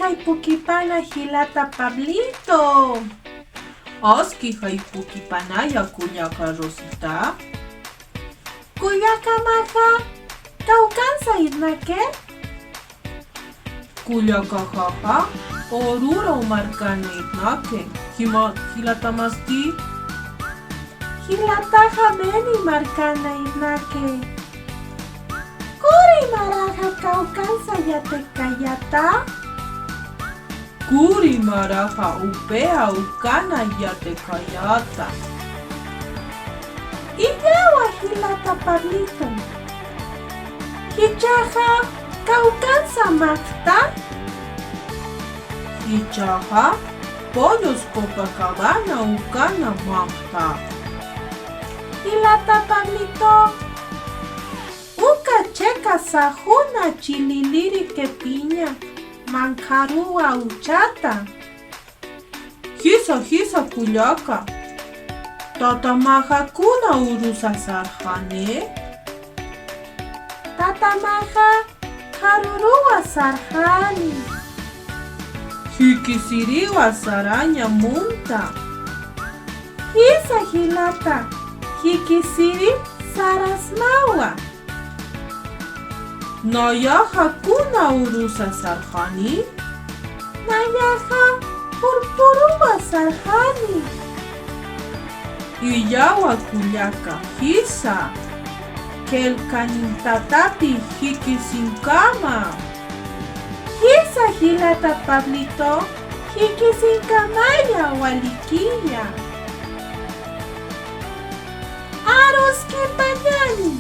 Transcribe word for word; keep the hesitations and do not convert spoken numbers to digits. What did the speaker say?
Jayp'ukipana jilata Pablito. Aski jayp'ukipanaya kullaka Rosita. Kullaka Maja, kawkhansa irnaki? Kullaka Jaja, Oruro markana irnaki. Jima, jilata Masti? Jilataxa Beni markana irnaki. Kuri maraxa kawkhansa yatiqayäta? Kuri maraxa Upea ukana yatiqayäta. Illawa jilata Pablito. Jichhaxa kawkhansa maqta? Jichhaxa Pollos Copacabana ukana maqta. Jilata Pablito, uka chiqa sajuna chililiri qhipiña manqharuwa uchata. Jisa, jisa kullaka. Tata Maja kuna urusa sarxani? Tata Maja qharuruwa sarxani. Jikisiriwa saraña munta. Jisa jilata, jikisiri sarasmawa. Nayaxa kuna urusa sarxani? Nayaxa purpuruwa sarxani. Illawa kullaka, jisa. Qillqanin tatapi jikisinkama. Jisa jilata Pablito, jikisinkamaya walikiya. Aruskipañani.